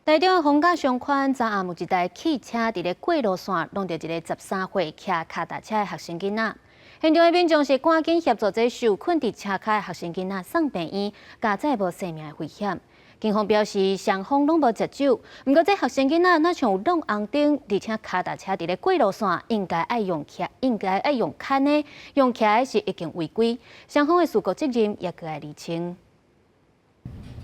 台中的逢甲商圈，昨暗有一台汽車佇咧過路線挵著一個13歲騎跤踏車的學生囡仔。現場的民眾是趕緊協助這受困佇車跤的學生囡仔送病院，佳哉無生命的危險。警方表示，雙方攏無食酒，毋過這學生囡仔若像有挵紅燈，而且跤踏車佇咧過路線應該愛用騎，應該愛用牽的，用騎的是已經違規。雙方的事故責任也閣愛釐清。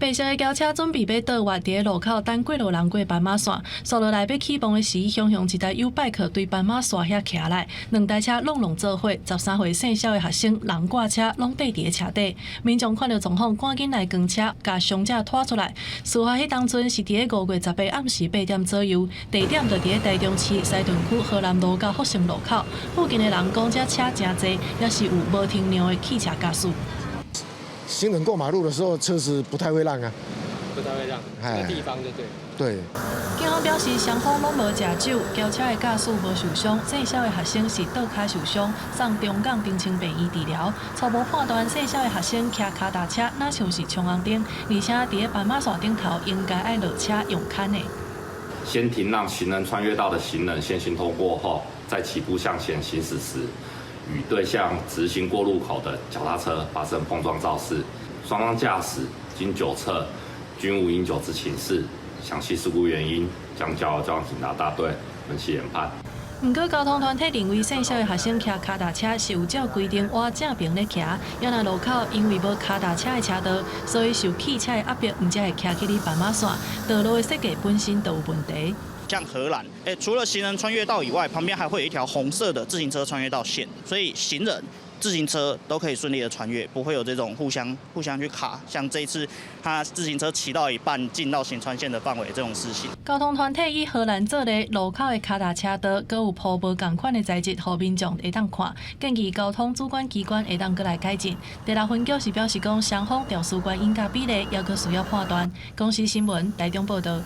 白色的轎車準備欲倒彎，佇咧路口等過路人過斑馬線，煞落來欲起步的時，雄雄一台YouBike 對斑馬線遐騎來，兩台車攏攏做伙，13歲姓蕭的學生人掛車攏綴佇咧車底。民眾看著狀況，趕緊來扛車，共傷者拖出來。事發彼當陣是佇咧5月10日暗時8點左右，地點就佇咧台中市西屯區河南路佮復興路口。附近的人講，這車誠濟，也是有無停讓的汽車駕駛。行人過馬路的時候，車子不太會讓啊，不太會讓，這個地方就對。對。警方表示，雙方攏無食酒，轎車的駕駛無受傷，姓蕭的學生是倒跤受傷，送中港長青病院治療。初步判斷，姓蕭的學生騎跤踏車，若像是衝紅燈，而且佇咧斑馬線頂頭應該愛落車用牽的。先停讓行人穿越道的行人先行通過後，再齊步向前行駛時，與對向直行過路口的腳踏車發生碰撞肇事，雙方駕駛經酒測均無飲酒之情事，詳細事故原因將交交通警察大隊分析研判。毋過交通團體認為，姓蕭的學生騎跤踏車是有照規定倚正爿咧騎，猶若路口因為無跤踏車的車道，所以受汽車的壓迫，毋才會騎去咧斑馬線。道路的設計本身就有問題。像荷蘭，除了行人穿越道以外，旁邊還會有一條紅色的自行車穿越道線，所以行人、自行車都可以順利的穿越，不會有這種互相去卡。像這一次，他自行車騎到一半進到行穿線的範圍這種事情。交通團體以荷蘭做例，路口的跤踏車道，閣有鋪無仝款的材質，予民眾會當看，建議交通主管機關會當閣來改進。第六分局是表示講，雙方肇事原因佮比例，猶閣需要判斷。公視新聞台中報導。